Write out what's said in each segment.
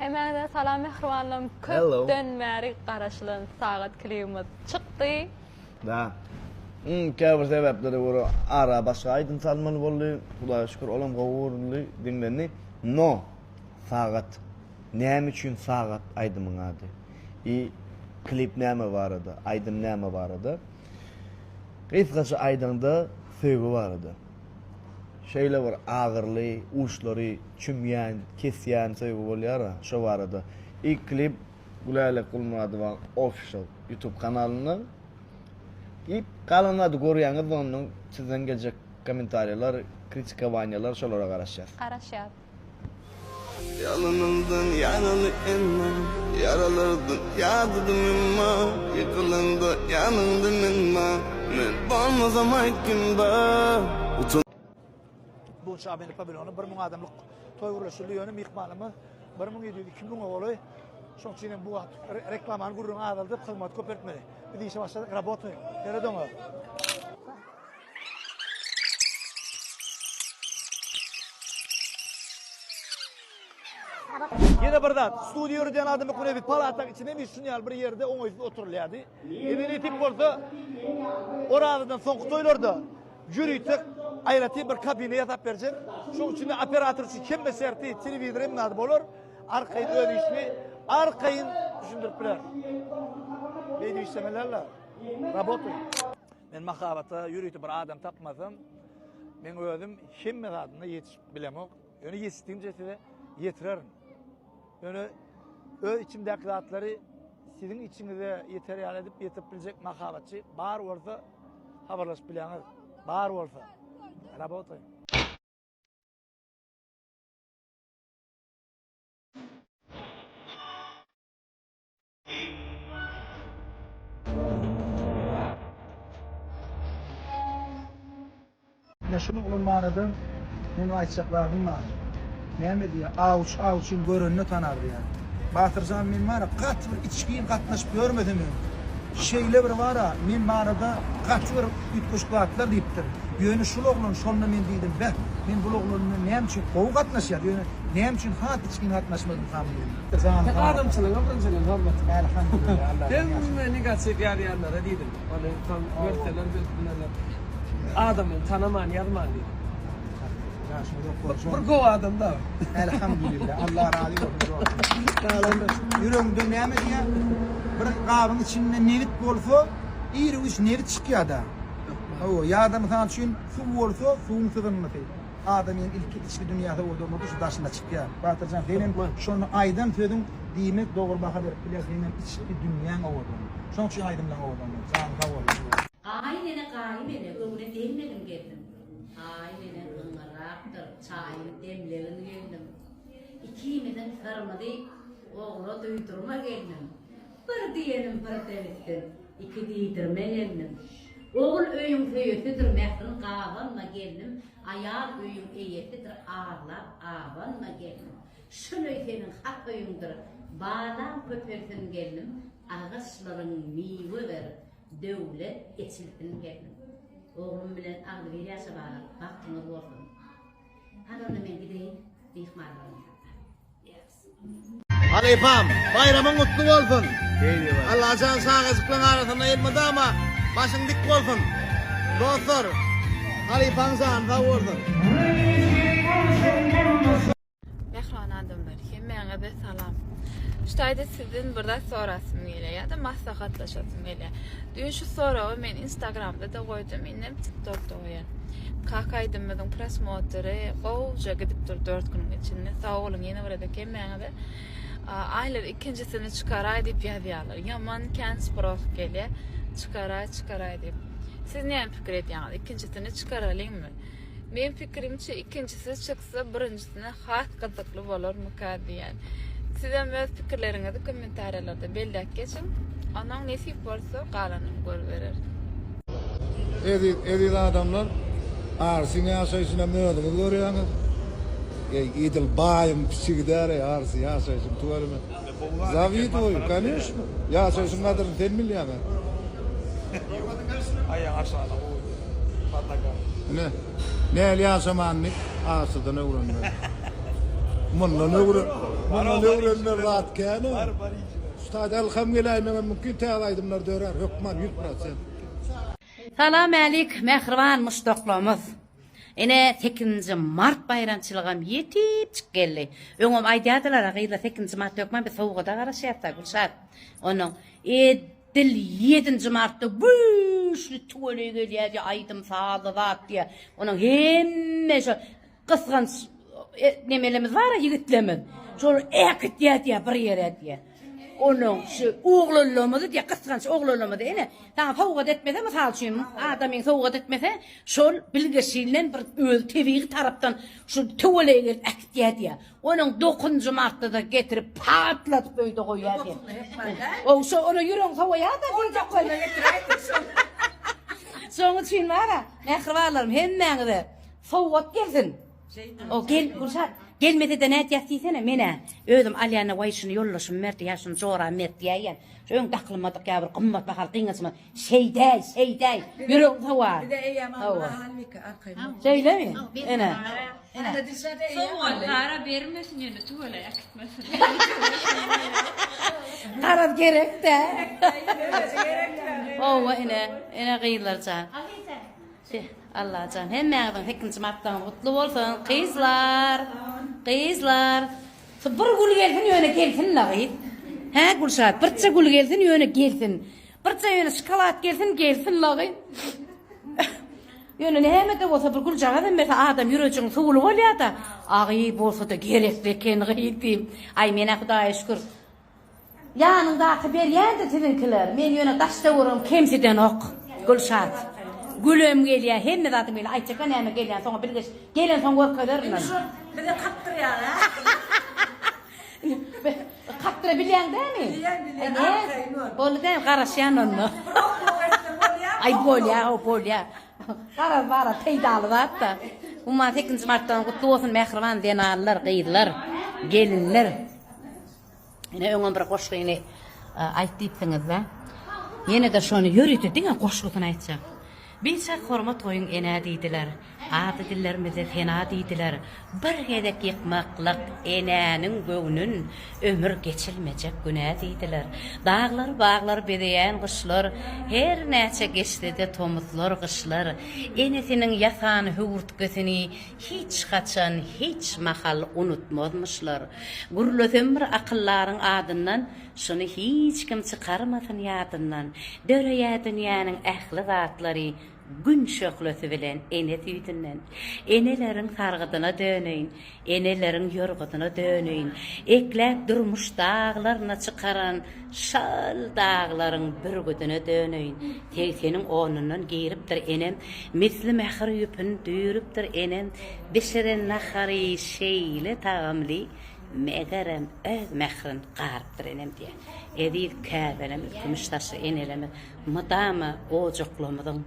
Hemmäňize salam mähribanlarym. Köpden bäri garaşylan sagat klibimiz çykdy. Da. Hmm, käbir sebäplere görä ara başga aýdym salmaly boldy. Hudaýa şükür olam gowy görüldi, diňlendi. No, sagat. Näme üçin sagat aýdymyň ady? I klip näme barada? Aýdym näme barada? Gysgaça aýdaňda söýgi barada. Şeýle bir agyrly, uçlary çümýän, kesýän söýgi bolýar-a, şo barada. Ilk klip Gülälek Gulmyradowaň official YouTube kanalynda. Diýip, galan zady görýäňiz ondan sizden geljek kommentariýalar, kritikowaniýalar şolara garaşýas. Garaşýas. Ýalanyňdan ýaraly emma, Ýaralardan ýadadym emma, Ýykylanda ýanyňda men bar, Men bolmasam aýt kim bar? Utan. Bu Şabendi pawilony 1000 adamlyk toý gurlaşyldy, ýöne myhmanymyz 1700 2000-e golaý. Şonuň üçin hem bu wagt reklamany gürrüňi azaldyp, hyzmaty köpeltmeli. Biz işe başladyk, rabotaýyn. Seret oňa. Ýene bir zat, studiýa ýöredýän adam hökmünde biz palataň içinde hemişe şuny ýaly bir ýerde oňaýsyz oturylýardy. Indi nesip bolsa, Orazadan soňky toýlarda ýörite aýratyn bir kabina ýasap berjek. Şoň içinde operator üçin hemme şerti, telewizor hemme zady bolar. Arkaýyn öz işini arkaýyn düşündirip biler. Beýdip işlemeliler. Rabotaý. Men mahabata ýörite bir adam tapmasam, men özüm hemme zadyna ýetişip bilemok. Ýöne ýetişdigimçe size ýetirerin. Ýöne öz içimdäki zatlary siziň içiňize ýeter ýaly edip ýetirip biljek mahabatçy bar bolsa habarlaşyp bilýäňiz. Bar bolsa. Rabotaý. Ine şul oglan barada meniň aýtjak zadym bar. Näme diýýär, awçy awçyny görende tanar diýýär. Batyrjan men bara gaty bir içgin gatnaşyp ýörmesem hem, şeýle bir bara men barada gaty bir üýtgeşik zatlar diýipdir. Ýöne şul oglan şonda men diýdim, beh, men bul oglan bilen näme üçin gowy gatnaşýar, ýöne näme üçin has içgin gatnaşmadymkam diýdim. Sen adamçylygyňa birinjiden hormat. Hemme negatiw ýazýanlara diýdim. Ony soň görseler bilip bilerler. Adamyny tanaman ýazman diýdim. Bir gowy adam da. Elhamdülillah. Allah razy bolsun. Ýüregiňde näme diýýär? Bir gabyň içinde nebit bolsa, iri-güýç nebit çykýar-da. Hawa, ýa-da mysal üçin suw bolsa, suwuň syzynlysy. Adamyň ilki içki dünýäsi owadan bolsa şu daşyna çykýar. Batyrjan senem şony aýdan sözüň diýmek dogry baha berip bilýär seňem içki dünýäň owadan. Şoň üçin aýdymlaň owadan bolýar. Janyň sag bolsun. Gaýyn ene gaýyn ene öňüne degmegin gelnim. Gaýyn ene gyňyrakdyr çaýyny demlegin gelnim. Ikimiziň syrymyzy ogla duýdurma gelnim. Bir diýenim birde bitsin, iki diýdirme gelnim. Ogul öýüň söýesidir, mährin gabanma gelnim, Aýal öýüň eýesidir, arlap abanma gelnim. Şul öý seniň hak öýüňdir, balaň köpelsin gelnim, Agaçlaryň miwe berip, döwlet eçilsin gelnim. Oglum bilen agzybir ýaşa balam, bagtyňyz bolsun. Hany onda men gideýin, myhmanlaryň ýanyna. Halypam, baýramyň gutly bolsun! Allajan çagajyklaň arasynda elmydama başyň dik bolsun! Dostlar, halypaň jany sag bolsun! Mähriban adamlar, hemmäňize salam. Şu taýda sizden bir zat sorasym gelýär ýa-da maslahatlaşasym gelýär. Düýn şu soragy men Instagramda-da goýdum, indem TikTokda goýan. Kaka aýdymymyzyň prosmotry gowja gidip dur 4 günüň içinde. Sag boluň ýene bir gezek hemmäňize. Aýlar ikinjisini çykaraý diýip ýazýarlar. Ýaman kän spross gelýär. Çykaraý, çykaraý diýip. Siz näme pikir edýäňiz? Ikinjisini çykaralyňmy? Men pikirimçe ikinjisi çyksa birinjisine has gyzykly bolarmyka diýýän. Sizem öz pikirleriňizi kommentariýalarda belläp geçiň. Onnoň nesip bolsa galanyny görübereris. Eziz eziz adamlar Arsyň ýaşaýşynam özüňiz görýäňiz. Eý edil baýyň kiçigi däl eý Arsy ýaşaýşyň tüweleme. Zawiduýu koneşno. Ýaşaýşyň gadyryny sen bilýäňä. Aýaň aşagyna goýdy. Pod nogami. Ine, nähili ýaşamanyny Arsydan öwrenmeli. Mundan öwren, mundan öwrenmeli zat kän-ä. Şu taýda ylham geläýmegem mümkin täze aýdymlar dörär hökman 100%. Salam älik mähriban muşdaklarymyz. Ine sekizinji mart baýramçylygam ýetipjik geldi. Öňem aýdýardylar-a gyzlar sekizinji mart hökman biz sowgada garaşýarys-a Gülşat. Onuň edil ýedinji martda güýçli tüweleý gelýär diýýär, aýdym-sazly zat diýýär. Onuň hemme şo Gysganç nemelerimiz bar-a ýigitlerimiz. Şol äkitýär diýýär bir ýere diýýär. Onuň şu oglanlarymyzy diýýär, gysganç oglanlarymyzy ene, saňa sowgat etmese mysal üçin, adamyň sowgat etmese, şol bilgeşinden bir özi tebigy tarapdan şu töweleýe gelip äkitýär diýýär. Onuň dokuzynjy martda-da getirip patladyp öýde goýýar diýýär. O şo ona ýüregiň sowaýar-da diýjek bolýar. Şonuň üçin bar-a, mähribanlarym hemmäňize Sowgat gelsin. O gel Gülşat, gelmese-de nätýäs diýsene, men-ä özüm alýan-da waý şuny ýoldaşym berdi ýa şuny joram berdi diýäýýän. Şu öň dakylmadyk ýa bir gymmat bahaly gyňajyma şeýdäý, şeýdäý, ýüregiň sowar. Bize eýýäm aldylar Halbike arkaýyn bol. Şeýlemi? Ene. Ene. Sowgat gara bermesin ýöne tüweleý äkitmesin. Garaz gerek-dä. Hawa ene, ene gyzlar jan. Allajan hemmäňiziň sekizinji martlaryňyz gutly bolsun gyzlar gyzlar bir gül gelsin ýöne gelsin-le gyz hä Gülşat birje gül gelsin ýöne gelsin birje ýöne şokolad gelsin gelsin-le gyz ýöne näme-de bolsa bir güljagazam berse adam ýürejigiň suwly bolýar-da agy bolsa-da gerekli eken gyz diýip aý men-ä Hudaýa şükür Ýanyňdaky berýändir siziňkiler. Men ýöne daş töweregim kemsidenok. Gülşat. Gülem gelýär, hemme zadym gelýär. Aýtjakka näme gelýän soňa bilgeş gelensoň görkezerin. Indi şol bize kakdyrýar a. Kakdyra bilýäň dämi? Bilýän bilýän arkaýyn bol. Boldy dämi garaşýan onda. Bir okluk etsem bolýarmy? Aý bolýar, hawa bolýar. Garaz bara peýdaly zat-da. Umuman sekizinji martdan gutly bolsun mähriban zenanlar, gyzlar, gelinler. Ine öňem bir goşgyny aýt diýipsiňiz-dä. Ýene-de şony ýörite diňe goşgusyny aýtjak. Biçak hormat goýuň enä diýdiler. Ady dillerimizde sena diýdiler. Bir gezek ýykmaklyk enäniň göwnün ömür geçilmejek günä diýdiler. Daglary baglary bezeýän guşlar her näçe geçse-de tomuslar gyşlar enesiniň ýasan höwürtgesini Hiç haçan, hiç mahal unutmazmyşlar. Gürlesem bir akyldaryň adyndan, Şuny hiç kim çykarmasyn ýadyndan. Döreýär dünýäniň ähli zatlary Gün şöhlesi bilen ene süýdünden. Eneleriň sargydyna döneýin, Eneleriň ýorgudyna döneýin. Ekläp durmuş daglaryna çykaran Şol daglaryň bürgüdine döneýin. Segseniň onundan giripdir enem, Misli mähir ýüpün düýrüpdir enem, Bişiren nahary şeýle tagamly, Megerem, öz mährin garypdyr enem diýýär. Eziz käbelerimiz, kümüş saçly enelerimiz mydama ojaklarymyzyň,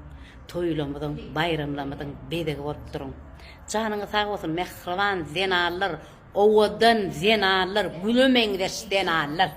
toýlarymyzyň, baýramlarymyzyň bezegi bolup duruň. Janyňyz sag bolsun, mähriban zenanlar, owadan zenanlar, güle meňzeş zenanlar!